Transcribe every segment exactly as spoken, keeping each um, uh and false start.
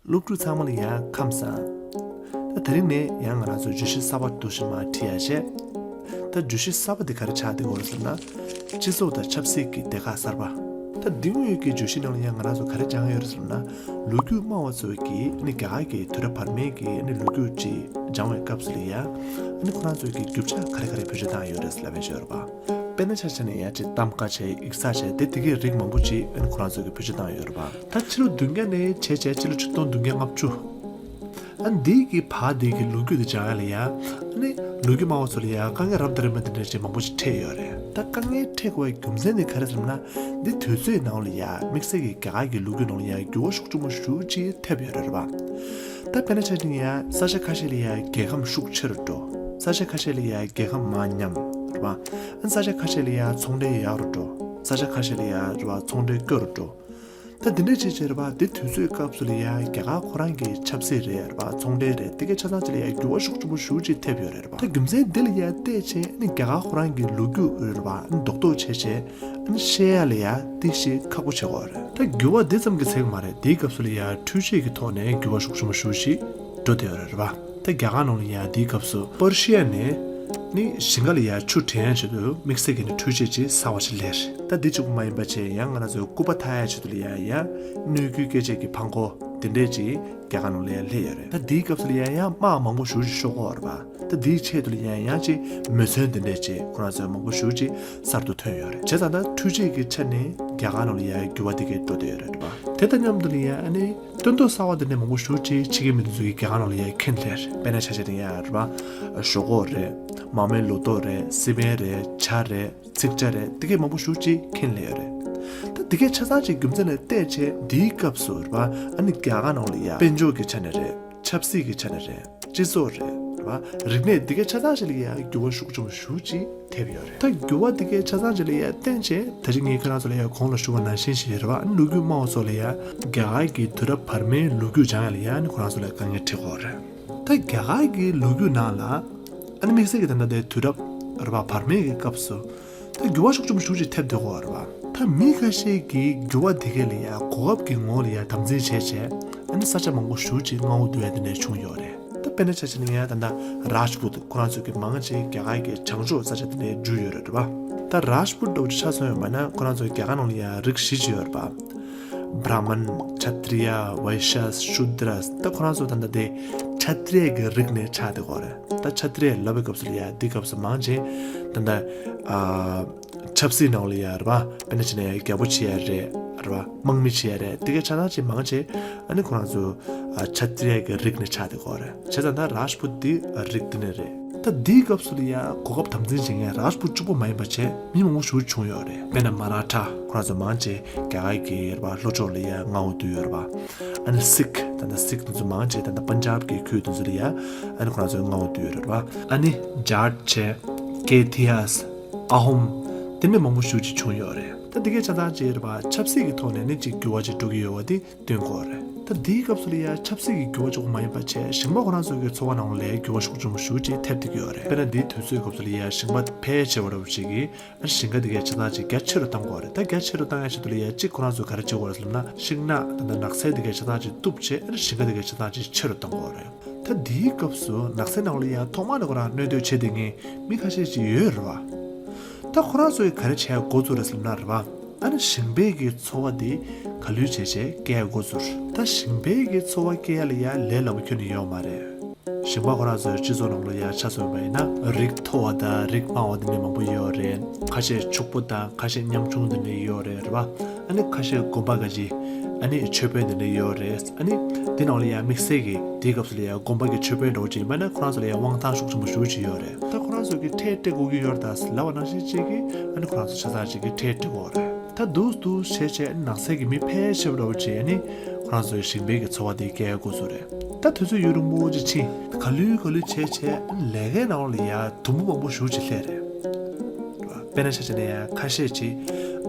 སློབ་ཕྲུག་ཚང་མ་ལ་ཡང་ཁམས་བཟང་། ད་དེ་རིང་ནས་ཡང་ང་རང་ཚོ་བརྗོད་གཞི་གསར་པ་འདུག་ཞིག་མར་ཁྲིད་ཡ་བྱས། ད་བརྗོད་གཞི་གསར་པ་འདི་ག་རེ་ཆགས་བསྡད་ཡོད་རེད་ཟེར་ན། སྤྱི་ཚོགས་དང་ཆབ་སྲིད་ཀྱི་སྡེ་ཁག་གསར་པ། ད་འདི་སྔོན་གྱི་བརྗོད་གཞི་ནང་ལ་ཡང་ང་རང་ཚོ་ག་རེ་སྦྱངས་ཡོད་རེད་ཟེར་ན། ལོ་རྒྱུས་སྨྲ་བ་ཚོས་ཀྱིས་ཨ་ནི་རྒྱ་གར་གྱི་དུས་རབས་བར་མའི་གི་ཨ་ནི་ལོ་རྒྱུས་ཅིག་སྦྱང་བའི་སྐབས་སུ་ལ་ཡ། ཨ་ནི་ཁོ་རང་ཚོས་ཀྱི་རྒྱུ་ཆ་ག་རེ་ག་རེ་བེད་སྤྱོད་བཏང་ཡོད་རེད་ལབ་པའི་ཆོས་རེད་པ། དཔེར་ན་ཆ་བཞག་ན་ཡ་ཅིག་གཏམ་ཁ་བྱས་ཡིག་ཚགས་བྱས་དེ་དེ་གའི་རིགས་མང་པོ་ཅིག་ཨ་ནི་ཁོ་རང་ཚོས་ཀྱི་བེད་སྤྱོད་བཏང་ཡོད་རེད་པ། ད་ཕྱི་ལོ་བདུན་བརྒྱ་ནས་བྱས་བྱས་ཕྱི་ལོ་ཆིག་སྟོང་བདུན་བརྒྱ་ལྔ་བཅུ། ཨ་ནི་འདི་གི་བར་འདི་གི་ལོ་རྒྱུས་འདི་སྦྱང་ཡ་ལ་ཡ། ཨ་ནི་ལོ་རྒྱུས་སྨྲ་བ་ཚོ་ལ་ཡ་དཀའ་ངལ་རབ་དང་རིམ་པ་འདི་འདྲ་ཅིག་མང་པོ་ཅིག་འཕྲད་ཡོད་རེད། ད་དཀའ་ངལ་འཕྲད་དགོས་པའི་རྒྱུ་མཚན་ནི་ག་རེ་ཟེར་ན། འདི་དུས་ཚོད་ནང་ལ་ཡ་དམིགས་བསལ་གྱི་རྒྱ་གར་གྱི་ལོ་རྒྱུས་ནང་ལ་ཡ་འགྱུར་བ་ཤུགས་ཆེན་པོ་ཞེ་པོ་ཅིག་ཐེབས་ཡོད་རེད་པ། ད་དཔེར་ན་ཆ་བཞག་ན་ཡ་ས་ཆ་ཁ་ཤས་ལ་ཡ་རྒྱལ་ཁམས་ཤུགས་ཆེ་རུ་འགྲོ། ས་ཆ་ཁ་ཤས་ལ་ཡ་རྒྱལ་ཁམས་མར་ཉམས་རེད་པ། ཨ་ནི་ས་ཆ་ཁ་ཤས་ལ་ཡ་ཚོང་འབྲེལ་ཡག་རུ་འགྲོ། ས་ཆ་ཁ་ཤས་ལ་ཡ་རེད་པ་ཚོང་འབྲེལ་སྐྱོ་རུ་འགྲོ། ད་འདི་འདྲ་བྱས་བྱས་རེད་པ། དེ་དུས་ཚོད་སྐབས་སུ་ལ་ཡ་རྒྱ་གར་ཁོ་རང་གི་ཆབ་སྲིད་རེད་རེད་པ་ཚོང་འབྲེལ་རེད་དེ་གའི་ཆ་ཚང་ཅིག་ལ་ཡ་འགྱུར་བ་ཤུགས་ཆེན་པོ་ཞེ་པོ་ཅིག་ཐེབས་ཡོད་རེད་རེད་པ། ད་རྒྱུ་མཚན་འདི་ལ་ཡ་བལྟས་བྱས་ཨ་ནི་རྒྱ་གར་ཁོ་རང་གི་ལོ་རྒྱུས་རེད་པ་ཨ་ནི་རྡོག་རྡོག་བྱས་བྱས་ཨ་ནི་བཤད་ཡ་ལ་ཡ་དེ་ཞིག་ཁག་པོ་ཆགས་ཀྱི་ཡོད་རེད། ད་འགྱུར་བ་འདི་ཙམ་གྱིས་ཚད་ཀྱི་མ་རེད། དེའི་སྐབས་སུ་ལ་ཡ་འཕྲུལ་ཆས་ཀྱི་ཐོག་ནས་འགྱུར་བ་ཤུགས་ཆེན་པོ་ཞེ་པོ་ཅིག་འགྲོ་བསྡད་ཡོད་རེད་རེད་པ། ད་རྒྱ་གར་ནང་ལ་ཡ་དེའི་སྐབས་སུ་པར་ཤི་ཡ་ནས་ནི་ཞིང་ཁ་ལ་ཡ་ཆུ་འདྲེན་ཡ་ཆེད་དུ་དམིགས་བསལ་གྱི་ནི་འཕྲུལ་ཆས་ཅིག་གསར་པ་ཞིག་སླེབས་རེད། ད་འདི་གཅིག་པུ་མ་ཡིན་པ་བྱས་ཡང་ང་རང་ཚོའི་སྐུད་པ་འཐག་ཡ་ཆེད་དུ་ལ་ཡ་ཡ་སྣོད་ཀྱི་སྐད་ཆས་ཀྱི་ཕང་ཁོ་དེ་འདྲས་ཅིག་རྒྱ་གར་ནང་ལ་ཡ་སླེབས་ཡོད་རེད། ད་འདིའི་སྐབས་སུ་ལ་ཡ་ཡ་དམག་མང་པོ་ཞེ་པོ་ཅིག་ཤོར་གྱི་ཡོད་རེད་པ། ད་འདིའི་ཆེད་དུ་ལ་ཡ་ཡང་ཅིག་མེ་མཚོན་དེ་འདྲས་ཅིག་ཁོ་རང་ཚོའི་མང་པོ་ཞེ་པོ་ཅིག་གསར་དུ་ཐོན་ཡོད་རེད། བྱས་ཙང་ད་འཕྲུལ་ཆས་ཀྱི་ཆ་ནས་རྒྱ་གར་ནང་ལ་ཡ་འགྱུར་བ་དེ་གས་འགྲོ་བསྡད་ཡོད་རེད་པ། དེ་དང་མཉམ་དུ་ལ་ཡ་ཨ་ནི་སྟོན་ཐོག་གསར་པ་དེ་འདྲས་མང་པོ་ཞེ་པོ་ཅིག་ཕྱི་རྒྱལ་མི་དེ་ཚོ་གིས་རྒྱ་གར་ནང་ལ་ཡ་འཁྱེར་སླེབས་རེད། དཔེར་ན་ཆ་བཞག་ན་ཡ་རེད་པ་ཞོག་ཁོག་རེད། མར་མེ་ལོ་ཏོག་རེད། སི་པན་རེད། ཇ་རེད། ཚིག་ཇ་རེད། དེ་གས་མང་པོ་ཞེ་པོ་ཅིག་འཁྱེར་སླེབས་ཡོད་རེད། ད་དེ་གས་ཆ་ཚང་ཅིག་རྒྱུ་མཚན་ལ་བལྟས་བྱས་འདིའི་སྐབས་སུ་རེད་པ་ཨ་ནི་རྒྱ་གར་ནང་ལ་ཡ་དཔལ་འབྱོར་གྱི་ཆ་ནས་རེད། ཆབ་སྲིད་ཀྱི་ཆ་ནས་རེད། སྤྱི་ཚོགས་རེད་རེད་པ། རིག་གནས་འདི་གའི་ཆ་ཚང་ཞིག་ལ་ཡང་འགྱུར་བ་ཤུགས་ཆེན་པོ་ཞེ་པོ་ཅིག་ཐེབས་ཡོད་རེད། ད་འགྱུར་བ་འདི་གའི་ཆ་ཚང་ཞིག་ལ་ཡང་བརྟེན་བྱས་ད་ཅི་ངས་ཁྱེད་རང་ཚོ་ལ་ཡང་གོང་ལ་ཞུས་པ་ནང་བཞིན་ཞིག་རེད་པ། ཨ་ནི་ལོ་རྒྱུས་སྨྲ་བ་ཚོ་ལ་ཡང་རྒྱ་གར་གྱི་དུས་རབས་བར་མའི་ལོ་རྒྱུས་སྦྱང་ཡ་ལ་ཡང་ཨ་ནི་ཁོ་རང་ཚོ་ལ་དཀའ་ངལ་འཕྲད་ཀྱི་ཡོད་རེད། ད་རྒྱ་གར་གྱི་ལོ་རྒྱུས་ནང་ལ་ཨ་ནི་དམིགས་བསལ་གྱི་ད་ལྟ་དེ་དུས་རབས་རེད་པ་བར་མའི་གི་སྐབས་སུ། ད་འགྱུར་བ་ཤུགས་ཆེན་པོ་ཞེ་པོ་ཅིག་ཐེབས་སྡོད་ཀྱི་ཡོད་རེད་པ། ད་མི་ཁ་ཤས་ཀྱིས་འགྱུར་བ་དེ་གས་ལ་ཡ་གོ་སྐབས་ཀྱི་ངོ་བོ་ལ་ཡ་དམ་འཛིན་བྱས་བྱས་ཨ་ནི་ས་ཆ་མང་པོ་ཞེ་པོ་ཅིག་མངའ་དབང་བསྡུ་ཡ་དེ་འདྲ་བྱུང་ཡོད་རེད། ད་དཔེར་ན་ཆ་བཞག་ན་ཡ་ད་ལྟ་རཱཇ་པུཏ་ཁོ་རང་ཚོ་གི་མང་ཆེ་རྒྱ་གར་གྱི་བྱང་ཕྱོགས་ས་ཆ་དེ་འདྲ་འཇུས་ཡོད་རེད་པ། ད་རཱཇ་པུཏ་འདྲ་བོ་ཅིག་ཆ་མཚོན་ཡོད་པ་ན་ཁོ་རང་ཚོ་རྒྱ་གར་ནང་ལ་ཡ་རིགས་བཞི་ཅིག་ཡོད་རེད་པ། བྷྲ་མན། ཁཤ་ཏྲི་ཡ། ཝེ་ཤ། ཤུ་དྲ། ད་ཁོ་རང་ཚོ་ད་ལྟ་དེ་ཁཤ་ཏྲི་ཡ་གི་རིགས་ནས་ཆགས་བསྡད་ཀྱི་ཡོད་རེད། ད་ཁཤ་ཏྲི་ཡ་ལབ་པའི་སྐབས་སུ་ལ་ཡ་འདི་སྐབས་སུ་མང་ཆེ་ད་ལྟ་ཨ། ཆབ་སྲིད་ནང་ལ་ཡ་རེད་པ། དཔེར་ན་བྱས་ན་ཡ་རྒྱལ་པོ་བྱེད་ཡ་རེད་རེད་པ། དམག་མི་བྱེད་ཡ་རེད། དེ་གའི་ཆ་ཚང་ཅིག་མང་ཆེ་ཨ་ནི་ཁོ་རང་ཚོ་ཨ། ཁཤ་ཏྲི་ཡ་གི་རིགས་ནས་ཆགས་བསྡད་ཀྱི་ཡོད་རེད། བྱས་ཙང་ད་རཱཇ་པུཏ་འདི་རིགས་འདི་ནས་རེད། ད་འདིའི་སྐབས་སུ་ལ་ཡ་གོ་སྐབས་དམ་འཛིན་བྱེད་མཁན་རཱཇ་པུཏ་གཅིག་པོ་མ་ཡིན་པ་བྱས་མི་མང་པོ་ཞེ་པོ་བྱུང་ཡོད་རེད། དཔེར་ན་མ་ར་ཐ་ཁོ་རང་ཚོ་མང་ཆེ་རྒྱ་གར་གྱི་རེད་པ་ལྷོ་ཕྱོགས་ལ་ཡ་མངའ་དབང་བསྡུས་ཡོད་རེད་པ། ཨ་ནི་སིག་ད་ལྟ་སིག་དེ་ཚོ་མང་ཆེ་ད་ལྟ་པན་ཇབ་ཀྱི་ཁུལ་དེ་ཚོ་ལ་ཡ་ཨ་ནི་ཁོ་རང་ཚོ་མངའ་དབང་བསྡུས་ཡོད་རེད་པ། ཨ་ནི་ཇཱཊ་བྱས་ཀེ་ཐི་ཡཱས། ཨ་ཧོམ། དེ་འདྲ་མང་པོ་ཞེ་པོ་ཅིག་བྱུང་ཡོད་རེད། ད་དེ་གའི་ཆ་ཚང་ཅིག་རེད་པ་ཆབ་སྲིད་ཀྱི་ཐོག་ནས་ནི་ཅིག་འགྱུར་བ་ཅིག་འགྲོ་གི་ཡོད་པ་དེ་སྟོན་གྱི་ཡོད་རེད། ད་འདིའི་སྐབས་སུ་ལ་ཡ་ཆབ་སྲིད་ཀྱི་འགྱུར་བ་གཅིག་པོ་མ་ཡིན་པ་བྱས་ཞིང་པ་ཁོ་རང་ཚོ་གི་འཚོ་བ་ནང་ལ་འགྱུར་བ་ཤུགས་ཆེན་པོ་ཞེ་པོ་ཅིག་ཐེབས་བསྡད་ཀྱི་ཡོད་རེད། དཔེར་ན་འདིའི་དུས་ཚོད་སྐབས་སུ་ལ་ཡ་ཞིང་པ་ཕལ་ཆེ་བ་འདྲ་བོ་ཅིག་གིས་ཨ་ནི་ཞིང་ཁ་འདི་གའི་ཆ་ཚང་ཅིག་རྒྱ་ཆེ་རུ་བཏང་དགོས་རེད། ད་རྒྱ་ཆེ་རུ་བཏང་ཡ་ཆེད་དུ་ལ་ཡ་གཅིག་ཁོ་རང་ཚོ་ག་རེ་བྱེད་དགོས་རེད་ཟེར་ན་ཤིང་ནགས་ད་ལྟ་ནགས་ཚལ་འདི་གའི་ཆ་ཚང་ཅིག་གཏུབ་བྱས་ཨ་ནི་ཞིང་ཁ་འདི་གའི་ཆ་ཚང་ཅིག་ཆེ་རུ་བཏང་དགོས་རེད། ད་འདིའི་སྐབས་སུ་ནགས་ཚལ་ནང་ལ་ཡ་ཐོག་མར་ནས་ཁོ་རང་གནོད་འདོད་བྱེད་བསྡད་མཁན་མི་ཁ་ཤས་ཅིག་ཡོད་རེད་བ། ད་ཁོ་རང་ཚོས་ག་རེ་བྱས་འགོ་བཙུགས་རེད་ཟེར་ན་རེད་བ། ཨ་ནི་ཞིང་པའི་གི་འཚོ་བ་འདི་ག་ལུས་བྱས་བྱས་སྐྱེལ་འགོ་ཚུགས། ད་ཞིང་པའི་གི་འཚོ་བ་སྐྱེལ་ཡ་ལ་ཡ་ལས་སླ་པོ་ཁྱོན་ནས་ཡོད་མ་རེད། ཞིང་པ་ཁོ་རང་ཚོའི་སྤྱི་ཚོགས་ནང་ལ་ཡ་ཆ་མཚོན་པ་ཡིན་ན་རིགས་མཐོ་བ་དང་རིགས་དམའ་བ་འདི་འདྲ་མང་པོ་ཡོད་རེད། ཁ་ཤས་ཕྱུག་པོ་དང་ཁ་ཤས་ཉམ་ཆུང་འདི་འདྲ་ཡོད་རེད་རེད་བ། ཨ་ནི་ཁ་ཤས་དགོན་པ་ག་ཅི་ཨ་ནི་ཆོས་དཔོན་འདི་འདྲ་ཡོད་རེད། ཨ་ནི་འདི་ནང་ལ་ཡ་དམིགས་བསལ་གྱི་དེའི་སྐབས་སུ་ལ་ཡ་དགོན་པ་གི་ཆོས་དཔོན་འདྲ་བོ་ཅིག་ཡིན་པ་ན་ཁོ་རང་ཚོ་ལ་ཡ་དབང་ཐང་ཤུགས་ཆེན་པོ་ཞེ་པོ་ཅིག་ཡོད་རེད། ད་ཁོ་རང་ཚོ་གི་ཁྲལ་སྤྲད་དགོས་ཀྱི་ཡོད་རེད་ད་ལབ་པ་ནང་བཞིན་ཅིག་གི་ཨ་ནི་ཁོ་རང་ཚོ་ཆ་ཚང་ཅིག་གི་ཁྲལ་སྤྲད་དགོས་རེད། ད་འདུག་འདུག་བྱས་བྱས་ནགས་ཚལ་གྱི་མི་ཕལ་ཆེ་བ་འདྲ་བོ་ཅིག་ཨ་ནི་ཁོ་རང་ཚོའི་ཞིང་པའི་གི་འཚོ་བ་དེ་སྐྱེལ་འགོ་ཚུགས་རེད། ད་དུས་ཚོད་ཡུན་རིང་པོ་ཅིག་ཕྱིན་ག་ལུས་ག་ལུས་བྱས་བྱས་ཨ་ནི་ལས་ཀའི་ནང་ལ་ཡ་དུམ་བུ་མང་པོ་ཞེ་པོ་ཅིག་སླེབས་རེད། དཔེར་ན་ཆ་བཞག་ན་ཡ་ཁ་ཤས་ཅིག་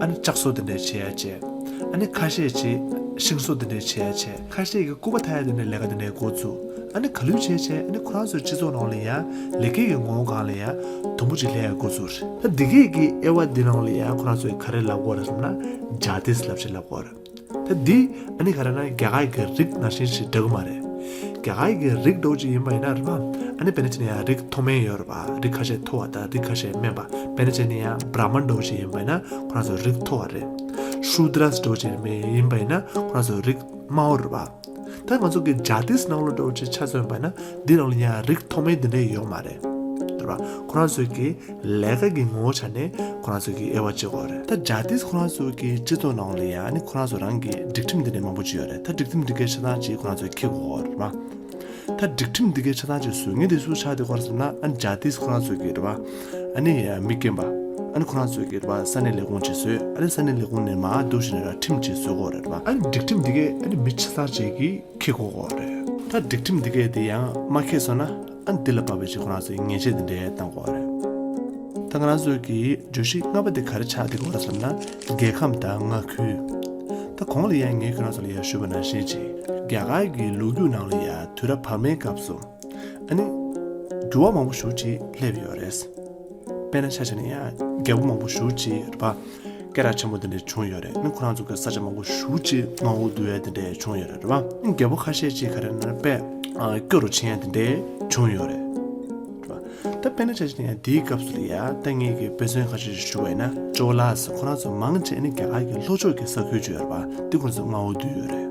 ཨ་ནི་ལྕགས་བཟོ་དེ་འདྲ་བྱེད་ཡ་བྱས། ཨ་ནི་ཁ་ཤས་ཅིག་ཤིང་བཟོ་དེ་འདྲ་བྱེད་ཡ་བྱས། ཁ་ཤས་ཀྱིས་སྐུད་པ་འཐག་ཡ་དེ་འདྲའི་ལས་ཀ་དེ་འདྲ་འགོ་བཙུགས། ཨ་ནི་ག་ལུས་བྱས་བྱས་ཨ་ནི་ཁོ་རང་ཚོའི་སྤྱི་ཚོགས་ནང་ལ་ཡ་ལས་ཀའི་གི་ངོ་བོ་སྒང་ལ་ཡ་དུམ་བུ་ཅིག་སླེབས་ཡ་འགོ་བཙུགས་རེད། ད་འདི་གས་ཀྱི་དབྱེ་བ་འདི་ནང་ལ་ཡ་ཁོ་རང་ཚོས་ག་རེ་ལབ་དགོས་རེད་ཟེར་ན་ཇཱ་ཏིས་ལབ་ཅིག་ལབ་དགོས་རེད། ད་འདི་ཨ་ནི་ག་རེ་ན་རྒྱ་གར་གྱི་རིགས་ནང་བཞིན་ཞིག་འདྲ་གི་མ་རེད། རྒྱ་གར་གྱི་རིགས་འདྲ་བོ་ཅིག་ཡིན་པ་ཡིན་ན་རེད་པ། ཨ་ནི་དཔེར་ན་བྱས་ན་ཡང་རིགས་མཐོ་དམན་ཡོད་རེད་པ། རིགས་ཁ་ཤས་མཐོ་བ་དང་རིགས་ཁ་ཤས་དམན་པ། དཔེར་ན་བྱས་ན་ཡང་བྲ་མན་འདྲ་བོ་ཅིག་ཡིན་པ་ཡིན་ན་ཁོ་རང་ཚོ་རིགས་མཐོ་བ་རེད། ཤུ་དྲ་འདྲ་བོ་ཅིག་ཡིན་པ་ཡིན་ན་ཁོ་རང་ཚོ་རིགས་དམའ་བོ་རེད་པ། ད་ང་ཚོ་གི་ཇཱ་ཏིས་ནང་ལོགས་འདྲ་བོ་ཅིག་ཆ་མཚོན་པ་ན་འདི་ནང་ལ་ཡང་རིགས་མཐོ་དམན་འདི་འདྲ་ཡོད་མ་རེད། རེད་པ། ཁོ་རང་ཚོ་གི་ལས་ཀ་གི་ངོ་བོ་ཆ་ནས་ཁོ་རང་ཚོ་གི་དབྱེ་བ་ཕྱེ་དགོས་རེད། ད་ཇཱ་ཏིས་ཁོ་རང་ཚོ་གི་སྤྱི་ཚོགས་ནང་ལ་ཡང་ནི་ཁོ་རང་ཚོ་རང་གི་སྒྲིག་ཁྲིམས་འདི་འདྲ་མང་པོ་ཅིག་ཡོད་རེད། ད་སྒྲིག་ཁྲིམས་འདི་གའི་ཆ་ཚང་ཅིག་ཁོ་རང་ཚོས་འཁྱེར་དགོས་རེད་པ། ད་སྒྲིག་ཁྲིམས་འདི་གའི་ཆ་ཚང་ཅིག་བཟོ་མཁན་དེ་སུ་ཆགས་བསྡད་ཀྱི་ཡོད་རེད་ཟེར་ན། ཨ་ནི་ཇཱ་ཏིས་ཁོ་རང་ཚོ་གི་རེད་པ། ཨ་ནི་མི་རྒན་པ། ཨ་ནི་ཁོ་རང་ཚོ་གི་རེད་པ། ས་གནས་ལས་ཁུངས་ཅིག་བཟོས། ཨ་ནི་ས་གནས་ལས་ཁུངས་ནས་མར་འདུག་བྱས་ནས་ར་ཁྲིམས་ཅིག་བཟོ་དགོས་རེད་པ། ཨ་ནི་སྒྲིག་ཁྲིམས་འདི་གའི་ཨ་ནི་མི་ཆ་ཚང་ཅིག་གིས་འཁྱེར་དགོས་ཀྱི་ཡོད་རེད། ད་སྒྲིག་ཁྲིམས་འདི་གས་དེ་ཡང་མ་འཁྱེར་སོང་ན། ཨ་འདི་ལ་བབས་པའི་ཅིག་ཁོ་རང་ཚོས་ཉེས་ཆད་འདི་འདྲའི་བཏང་དགོས་རེད། ད་ང་རང་ཚོའི་གི་བརྗོད་གཞི་ལྔ་པ་དེ་ག་རེ་ཆགས་བསྡད་ཀྱི་ཡོད་རེད་ཟེར་ན། རྒྱལ་ཁམས་དང་མངའ་ཁུལ། ད་གོང་ལ་ཡང་ངས་ཁྱོད་རང་ཚོ་ལ་ཡང་ཞུས་པ་ནང་བཞིན་ཅིག་རྒྱ་གར་གྱི་ལོ་རྒྱུས་ནང་ལ་ཡང་དུས་རབས་བར་མའི་སྐབས་སུ་ཨ་ནི་འགྱུར་བ་མང་པོ་ཞེ་པོ་ཅིག་སླེབས་ཡོད་རེད། དཔེར་ན་ཆ་བཞག་ན་ཡང་རྒྱལ་པོ་མང་པོ་ཞེ་པོ་ཅིག་རེད་པ། སྐད་གྲགས་ཆེན་པོ་དེ་འདྲ་བྱུང་ཡོད་རེད། ཨ་ནི་ཁོ་རང་ཚོ་གི་ས་ཆ་མང་པོ་ཞེ་པོ་ཅིག་མངའ་འོག་བསྡུ་ཡ་དེ་འདྲ་བྱུང་ཡོད་རེད། རེད་པ། ཨ་ནི་རྒྱལ་པོ་ཁ་ཤས་ཅིག་ག་རེ་ན་དཔེ་ཨ་སྐྱོ་རུ་ཕྱིན་ཡ་དེ་འདྲ་བྱུང་ཡོད་རེད། རེད་པ། ད་དཔེར་ན་ཆ་བཞག་ན་ཡང་དེའི་སྐབས་སུ་ལ་ཡ་ད་ངས་ཀྱི་དཔེ་མཚོན་ཁ་ཤས་ཤིག་ཞུ་བ་ཡིན་ན། ཅོ་ལཱས་ཁོ་རང་ཚོ་མང་ཆེ་ནི་རྒྱ་གར་གྱི་ལྷོ་ཕྱོགས་ཀྱི་ས་ཁུལ་ཅིག་ཡོད་རེད་པ། དེ་ཁོ་རང་ཚོ་མངའ་འོག་བསྡུས་ཡོད་རེད།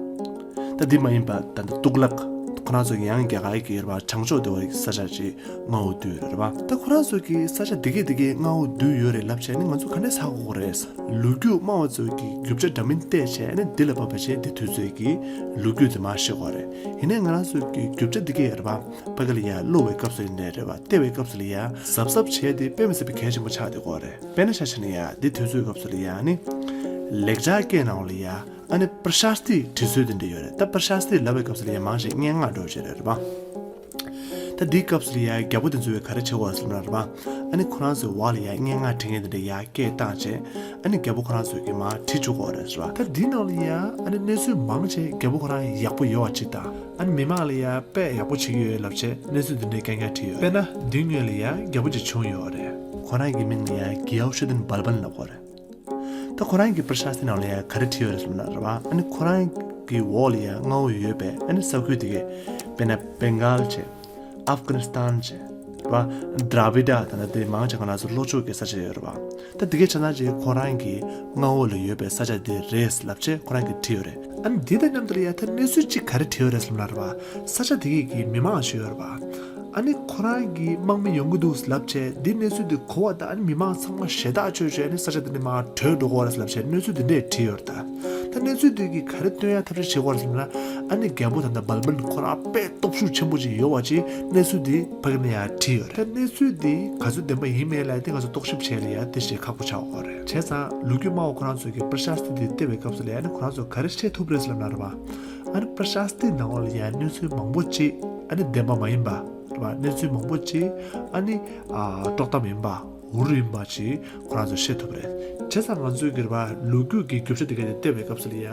ད་འདི་མ་ཡིན་པ་ད་ལྟ་ཏུག་ལག་ཁོ་རང་ཚོ་ཡང་རྒྱ་གར་གྱི་རེད་པ། བྱང་ཕྱོགས་དེ་བ་ས་ཆ་ཅིག་མངའ་འོག་བསྡུས་ཡོད་རེད་པ། ད་ཁོ་རང་ཚོ་གི་ས་ཆ་དེ་གས་དེ་གས་མངའ་འོག་བསྡུས་ཡོད་རེད་ལབ་བྱས་ནི་ང་ཚོ་ག་འདྲས་ཧ་གོ་དགོས་རེད། ལོ་རྒྱུས་སྨྲ་བ་ཚོ་གི་རྒྱུ་ཆ་འདྲ་མིན་བལྟས་བྱས་ནི་འདི་ལ་བབས་པ་བྱས་འདི་དུས་ཚོད་ཀྱི་ལོ་རྒྱུས་དེ་མར་ཤེས་དགོས་རེད། ཡིན་ནའི་ང་རང་ཚོ་གི་རྒྱུ་ཆ་འདི་གས་རེད་པ། ཕ་གི་ལ་ཡ་ཀློག་པའི་སྐབས་སུ་ཡིན་ནའི་རེད་པ། བལྟས་པའི་སྐབས་སུ་ལ་ཡ་གཟབ་གཟབ་བྱས་ཏེ་དཔེ་མི་སྲིད་པའི་གལ་ཆེན་པོ་ཆགས་བསྡད་ཀྱི་ཡོད་རེད། དཔེར་ན་ཆ་བཞག་ན་ཡ་འདི་དུས་ཚོད་སྐབས་སུ་ལ་ཡ་ནི་ལེགས་སྦྱར་སྐད་ནང་ལ་ཡ་ཨ་ནི་པྲ་ཤཱསྟི་འབྲི་སྲོལ་དེ་འདྲ་ཡོད་རེད། ད་པྲ་ཤཱསྟི་ལབ་པའི་སྐབས་སུ་ལ་ཡ་མང་ཆེ་སྙན་ངག་འདྲ་བོ་ཅིག་རེད། རེད་པ། ད་འདིའི་སྐབས་སུ་ལ་ཡ་རྒྱལ་པོ་དེ་ཚོས་ག་རེ་བྱེད་ཀྱི་ཡོད་རེད་ཟེར་ན་རེད་པ། ཨ་ནི་ཁོ་རང་ཚོའི་འོག་ལ་ཡ་སྙན་ངག་འབྲི་མཁན་དེ་འདྲ་ཡ་སྐད་བཏང་བྱས། ཨ་ནི་རྒྱལ་པོ་ཁོ་རང་ཚོས་ཀྱི་མར་བྲིས་བཅུག་གི་ཡོད་རེད་ཟེར་བ། ད་འདི་ནང་ལ་ཡ་ཨ་ནི་གནས་ཚུལ་མང་ཆེ་རྒྱལ་པོ་ཁོ་རང་ཡག་པོ་ཡོད་པ་ཅིག་དང་། ཨ་ནི་མི་མང་ལ་ཡ་དཔེ་ཡག་པོ་བྱེད་ཀྱི་ཡོད་ལབ་བྱས་གནས་ཚུལ་འདི་འདྲའི་རྐྱང་རྐྱང་བྲིས་ཡོད། དཔེར་ན་འདིའི་སྔོན་ལ་ཡ་རྒྱལ་པོ་ཅིག་བྱུང་ཡོད་རེད། ཁོ་རང་གི་མིང་ལ་ཡ་གྱི་ཡའོ་ཤུ་དིན་བལ་བན་ལབ་ཀྱི་ཡོད་རེད། ད་ཁོ་རང་གི་པྲ་ཤཱསྟི་ནང་ལ་ཡ་ག་རེ་བྲིས་ཡོད་རེད་ཟེར་ན་རེད་པ། ཨ་ནི་ཁོ་རང་གི་འོག་ལ་ཡ་མངའ་འོག་ཡོད་པའི་ཨ་ནི་ས་ཁུལ་དེ་གས། དཔེར་ན་བེང་གཱལ་བྱས། ཨབ་གྷ་ནི་སི་ཐན་བྱས། རེད་པ། དྲ་བི་ཌ་ད་ནི་དེ་མང་ཆེ་ང་རང་ཚོ་ལྷོ་ཕྱོགས་ཀྱི་ས་ཆ་ཡོད་རེད་པ། ད་དེ་གས་ཆ་ཚང་ཅིག་ཁོ་རང་གི་མངའ་འོག་ལ་ཡོད་པའི་ས་ཆ་དེ་རེད་ལབ་བྱས་ཁོ་རང་གིས་བྲིས་ཡོད་རེད། ཨ་ནི་འདི་དང་མཉམ་དུ་ལ་ཡ་ད་གནས་ཚུལ་ཅིག་ག་རེ་བྲིས་ཡོད་རེད་ཟེར་ན་རེད་པ། ས་ཆ་དེ་གས་ཀྱི་མི་མང་ཞིག་ཡོད་རེད་པ། ཨ་ནི་ཁོ་རང་གི་དམག་མི་ཡོང་གི་འདུག་ལབ་བྱས་འདི་གནས་ཚུལ་འདི་གོ་བ་དང་། ཨ་ནི་མི་མང་ཚང་མ་ཞེད་ཐག་ཆོད་བྱས། ཨ་ནི་ས་ཆ་འདི་ནས་མར་བྲོས་འགྲོ་གི་ཡོད་རེད་ལབ་བྱས་གནས་ཚུལ་འདི་འདྲས་བྲིས་ཡོད་རེད། ད་ད་གནས་ཚུལ་འདི་གིས་ག་རེ་སྟོན་ཡ་ཐབས་ཤེས་བྱེད་ཀྱི་ཡོད་རེད་ཟེར་ན། ཨ་ནི་རྒྱལ་པོ་ད་ལྟ་བལ་བན་ཁོ་རང་དཔེ་སྟོབས་ཤུགས་ཆེན་པོ་ཅིག་ཡོད་པ་ཅིག་གནས་ཚུལ་འདི་ཕ་གི་ནས་ཡར་བྲིས་ཡོད་རེད། ད་གནས་ཚུལ་འདི་ག་ཚོད་བདེན་པ་ཡིན་མིན་ལ་དེ་ང་ཚོ་རྟོག་ཞིབ་བྱས་ལ་ཡ་དེ་ཞིག་ཁག་པོ་ཆགས་ཀྱི་ཡོད་རེད། བྱས་ཙང་ལོ་རྒྱུས་སྨྲ་བ་ཁོ་རང་ཚོས་ཀྱི་པྲ་ཤཱསྟི་འདི་བལྟས་པའི་སྐབས་སུ་ལ་ཡ་ཨ་ནི་ཁོ་རང་ཚོས་ག་རེ་ཤེས་ཐུབ་རེད་ཟེར་ལབ་ན་རེད་པ། ཨ་ནི་པྲ་ཤཱསྟི་ནང་ལོགས་ལ་ཡ་གནས་ཚུལ་མང་པོ་ཅིག་ཨ་ནི་བདེན་པ་མ་ཡིན་པ་རེད་པ། གནས་ཚུལ་མང་པོ་ཅིག་ཨ་ནི་ཨ་དཀྲོག་གཏམ་ཡིན་པ་འུར་ཡིན་པ་ཅིག་ཁོ་རང་ཚོས་ཤེས་ཐུབ་རེད། བྱས་ཙང་ང་ཚོས་ཀྱི་རེད་པ་ལོ་རྒྱུས་ཀྱི་རྒྱུ་ཆ་དེ་ག་དེ་བལྟས་པའི་སྐབས་སུ་ལ་ཡ་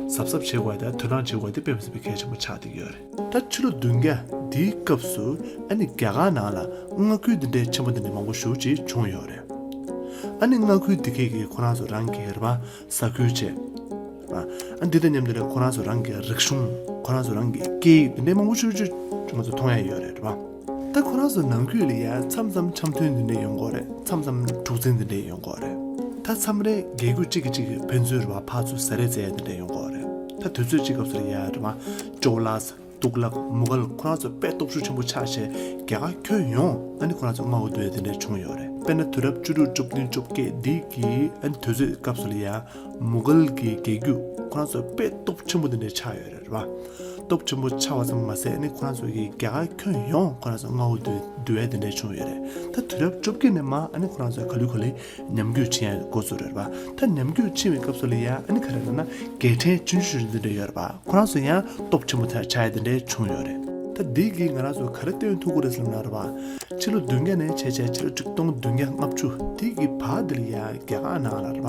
གཟབ་གཟབ་བྱེད་དགོས་དང་དོ་སྣང་བྱེད་དགོས་དེ་དཔེ་མི་སྲིད་པའི་གལ་ཆེན་པོ་ཆགས་བསྡད་ཀྱི་ཡོད་རེད། ད་ཕྱི་ལོ་བདུན་བརྒྱ་འདིའི་སྐབས་སུ་ཨ་ནི་རྒྱ་གར་ནང་ལ་མངའ་ཁུལ་འདི་འདྲའི་ཆེན་པོ་འདི་འདྲའི་མང་པོ་ཞེ་པོ་ཅིག་བྱུང་ཡོད་རེད། ཨ་ནི་མངའ་ཁུལ་འདི་གས་ཀྱི་ཁོ་རང་ཚོ་རང་གི་རེད་པ་ས་ཁུལ་བྱས། ཨ་འདི་དང་མཉམ་དུ་ལ་ཁོ་རང་ཚོ་རང་གི་རིག་གཞུང་། ཁོ་རང་ཚོ་རང་གི་སྐད་ཡིག་འདི་འདྲའི་མང་པོ་ཞེ་པོ་ཅིག་ང་ཚོ་མཐོང་ཡ་ཡོད་རེད། རེད་པ། ད་ཁོ་རང་ཚོ་ནང་ཁུལ་ལ་ཡ་མཚམས་མཚམས་འཆམ་མཐུན་འདི་འདྲ་ཡོང་གི་ཡོད་རེད། མཚམས་མཚམས་འཁྲུག་འཛིང་འདི་འདྲ་ཡོང་གི་ཡོད་རེད། ད་མཚམས་རེ་རྒྱལ་ཁབ་གཅིག་གིས་གཅིག་གི་ཕན་ཚུན་རེད་པ་ཕར་ཚུར་ཟ་རེས་བྱེད་ཡ་འདི་འདྲ་ཡོང་གི་ཡོད་རེད། ད་དུས་ཚོད་གཅིག་སྐབས་སུ་ལ་ཡ་རེད་པ་ཅོ་ལཱས། ཏུག་ལག་མུ་གལ་ཁོ་རང་ཚོ་དཔེ་སྟོབས་ཤུགས་ཆེན་པོ་ཆགས་བྱས་རྒྱ་གར་ཁྱོན་ཡོངས་ཨ་ནི་ཁོ་རང་ཚོ་མངའ་འོག་བསྡུ་ཡ་འདི་འདྲ་བྱུང་ཡོད་རེད། དཔེར་ན་དུས་རབས་བཅུ་དྲུག་བཅུ་བདུན་བཅུ་བརྒྱད་འདི་གི་ཨ་ནི་དུས་ཚོད་སྐབས་སུ་ལ་ཡ་མུ་གལ་གྱི་རྒྱལ་རྒྱུད་ཁོ་རང་ཚོ་དཔེ་སྟོབས་ཆེན་པོ་འདི་འདྲ་ཆགས་ཡོད་རེད། རེད་པ། སྟོབས་ཆེན་པོ་ཆགས་པ་ཙམ་མ་ཟད་ཨ་ནི་ཁོ་རང་ཚོ་གིས་རྒྱ་གར་ཁྱོན་ཡོངས་ཁོ་རང་ཚོ་མངའ་འོག་བསྡུ་བསྡུ་ཡ་འདི་འདྲ་བྱུང་ཡོད་རེད། ད་དུས་རབས་བཅོ་བརྒྱད་ནས་མར་ཨ་ནི་ཁོ་རང་ཚོ་ག་ལེ་ག་ལེ་ཉམས་རྒུད་ཕྱིན་ཡ་འགོ་ཚུགས་རེད་པ། ད་ཉམས་རྒུད་ཕྱིན་པའི་སྐབས་སུ་ལ་ཡ་ཨ་ནི་ག་རེ་ལབ་ན་རྒྱལ་ཕྲན་ཆུང་ཆུང་ཆུང་ཆུང་འདི་འདྲ་ཡོད་རེད་པ། ཁོ་རང་ཚོ་ཡང་སྟོབས་ཆེན་པོ་ཆགས་ཡ་འདི་འདྲ་བྱུང་ཡོད་རེད། ད་འདི་གིས་ང་རང་ཚོ་ག་རེ་སྟོན་ཐུབ་ཀྱི་རེད་ཟེར་ན་རེད་པ། ཕྱི་ལོ་བདུན་བརྒྱ་ནས་བྱས་བྱས་ཕྱི་ལོ་ཆིག་སྟོང་བདུན་བརྒྱ་ལྔ་བཅུ་དེ་གི་བར་འདི་ལ་ཡ་རྒྱ་གར་ནང་ལ་རེད་པ།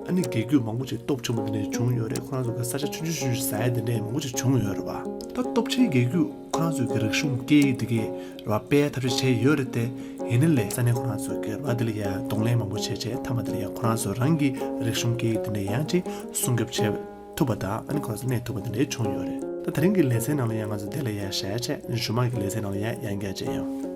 ཨ་ནི་རྒྱལ་རྒྱུད་མང་པོ་ཅིག་སྟོབས་ཆེན་པོ་འདི་འདྲ་བྱུང་ཡོད་རེད། ཁོ་རང་ཚོ་གི་ས་ཆ་ཆུང་ཆུང་ཆུང་ཆུང་ཟ་ཡ་འདི་འདྲ་མང་པོ་ཅིག་བྱུང་ཡོད་རེད་པ། ད་སྟོབས་ཆེའི་རྒྱལ་རྒྱུད་ཁོ་རང་ཚོའི་གི་རིག་གཞུང་སྐད་ཡིག་འདི་གས་རེད་པ་སྤེལ་ཐབས་ཤེས་བྱས་ཡོད་རེད་དེ། ཡིན་ནའི་ལས་ས་གནས་ཁོ་རང་ཚོ་གི་རེད་པ་འདི་ལ་ཡ་གདོང་ལེན་མང་པོ་བྱས་བྱས་མཐའ་མ་འདི་ལ་ཡ་ཁོ་རང་ཚོ་རང་གི་རིག་གཞུང་སྐད་ཡིག་འདི་འདྲ་ཡང་ཅིག་སྲུང་སྐྱོབ་བྱས་ ཐུབ་པ་དང་ཨ་ནི་ཁོ་རང་ཚོ་གནས་ཐུབ་པ་དེ་འདྲའི་བྱུང་ཡོད་རེད། ད་དེ་རིང་གི་ལེ་ཚན་ནང་ལ་ཡང་ང་ཚོ་དེ་ལ་ཡ་ཞལ་བྱས་ཞུ་མ་གི་ལེ་ཚན་ནང་ལ་ཡ་ཡང་བསྐྱར་བྱས་ཡོང་།